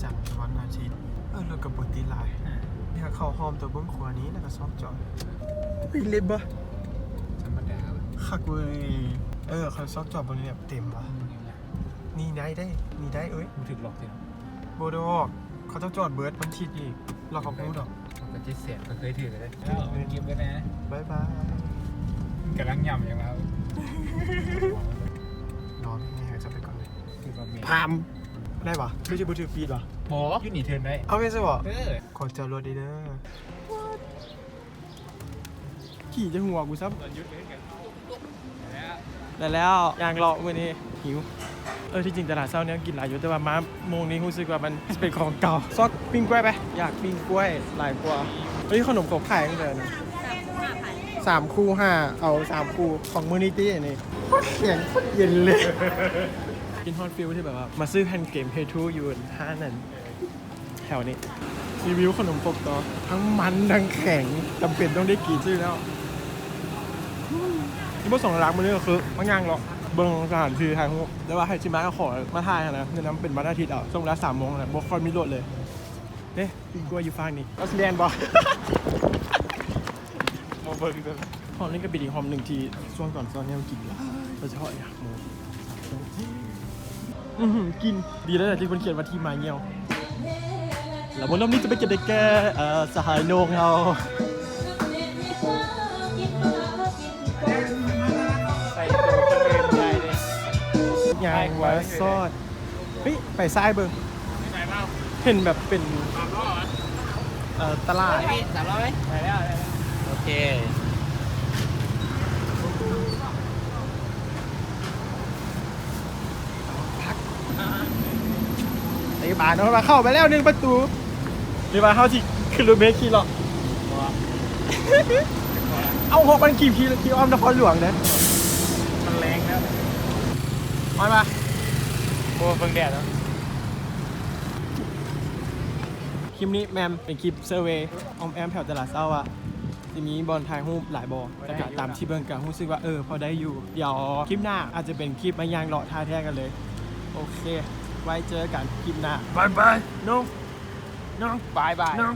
ຈັນເປັນວັນອາທິດ. ເອີ ລົດກໍບໍ່ຕິດຫຼາຍ. ອືມ ນີ້ເຂົາຫ້ອມຕົວເບິ່ງຂວານີ້ ແລ້ວກໍຊອກຈອດ. ເຮີ້ຍ ເລັດບໍ່? ທຳມະດາ. ຄັກເວີຍ. ເອີ ເຂົາຊອກຈອດເບິ່ງແບບເຕັມວ່ະ. ອືມ ນີ້ໄດ້ເດ້ ນີ້ໄດ້ເອີຍ. ບໍ່ຖືກລັອກຕິ? ບໍ່ດອກ ເຂົາເຈົ້າຈອດເບິດ ມັນທິດອີກ. ລັອກເຂົາບໍ່ຮູ້ດອກ. ມັນກໍເຈັດແສນ ຂ້ອຍເຄີຍຖືກແລ້ວ. ເອີ ເກັບໄວ້ແດ່. ບາຍບາຍ. ກຳລັງຫຍ້ຳຫຍັງລະ. ນອນແຮງໆ ຈັບໄປກ່ອນເລີຍ. ຄືວ່າແມ່ນ ພາມ ໄດ້ປະ? ຫຼືຊິບໍ່ຖືກປີດວະ? ບໍ່ ຢູ່ນີ້ເທີນໄດ້. ເອົາແມ່ນຊັ້ນບໍ? ເອີ ຂໍຈອດລົດເດີ. ຂີ່ຈະຫົວກູຊ້ຳ. ໄດ້ແລ້ວ ຍ່າງເລາະມື້ນີ້ ຫິວ. ເອີ ທີ່ຈິງຕະຫຼາດເຊົ້າແນວກິນຫຼາຍຢູ່ ແຕ່ວ່າມາໂມງນີ້ຮູ້ສຶກວ່າມັນເປັນຂອງເກົ່າ. ຊອກປີ້ງກ້ວຍໄປ. ຢາກປີ້ງກ້ວຍຫຼາຍກວ່າ. ເອີຍ ຂະໜົມເຂົາຂາຍຈັ່ງໃດນະ? ສາມຄູ່ຫ້າພັນ. ສາມຄູ່ຫ້າ ເອົາສາມຄູ່ຂອງມື້ນີ້ຕິ. ອັນນີ້ໂຄດແຂງໂຄດເຢັນເລີຍ. ຄິດຮອດຟີລທີ່ແບບວ່າມາຊື້ແຜ່ນເກມ ເຮທູ ຢູ່ຮ້ານນັ້ນ ແຖວນີ້. ຣີວິວຂະໜົມຄົກຕໍ່. ທັງມັນທັງແຂງ ຈຳເປັນຕ້ອງໄດ້ກິນ. ຊື້ແລ້ວ. ຊິບໍ່ສອງຫຼັກມື້ນີ້ກໍຄືມາຍ່າງເລາະເບິ່ງສະຖານທີ່ຖ່າຍຮູບ. ແຕ່ວ່າໃຜຊິມາກໍຂໍມາຖ່າຍຫັ້ນນະ. ແນະນຳເປັນວັນອາທິດເອົາ ຊ່ວງເວລາສາມໂມງນະ ບໍ່ຄ່ອຍມີລົດເລີຍ. ເດ້ ປີ້ງກ້ວຍຢູ່ຟາກນີ້ ເອົາສະແດນບໍ່? ມາເບິ່ງເດີ. ຫ້ອງນີ້ກໍເປັນອີກຫ້ອງໜຶ່ງທີ່ຊ່ວງຕອນເຊົ້າແນວກິນຫຼາຍ ໂດຍສະເພາະຢາກໝູ. ອືຫື ກິນ ດີແລ້ວແຫຼະທີ່ເພິ່ນຂຽນວ່າທີ່ມາຍ່ຽວ. ແລ້ວມື້ລອບນີ້ຈະເປັນຈັ່ງໃດແກ່ ເອີ ສະຫາຍໂໜ່ງເຮົາ? ໃສ່ໂຕເພິ່ນເດີ. ຍ່າງມາຊອດ. ເຮີ້ຍ ໄປຊ້າຍເບິ່ງ. ເຫັນແບບເປັນ ສາມຮ້ອຍ ເອີ ຕະຫຼາດ. ສາມຮ້ອຍໄປແລ້ວ. ໂອເຄ ໄປບາດເນາະ ວ່າເຂົ້າໄປແລ້ວໜຶ່ງປະຕູ. ຫຼືວ່າເຮົາຊິຂຶ້ນລົດເມຂີ່ເລາະ? ເອົາ ຫົກພັນກີບ ຂີ່ ຂີ່ອ້ອມນະຄອນຫຼວງເດ້. ມັນແລງແລ້ວ. ຮອດປະ? ໂອ້ ເບິ່ງແດດເນາະ. ຄລິບນີ້ແມ່ນເປັນຄລິບເຊີເວອ້ອມແອ້ມແຖວຕະຫຼາດເຊົ້າວ່າ ຊິມີບ່ອນຖ່າຍຮູບຫຼາຍບໍ່ ແຕ່ກະຕາມທີ່ເບິ່ງກະຮູ້ສຶກວ່າ ເອີ ພໍໄດ້ຢູ່. ດຽວຄລິບໜ້າອາດຈະເປັນຄລິບມາຍ່າງເລາະທ່າແທ້ກັນເລີຍ. ໂອເຄ ໄວ້ເຈີກັນຄລິບໜ້າ. ບາຍບາຍ ນ້ອງ ນ້ອງ ບາຍບາຍ ນ້ອງ.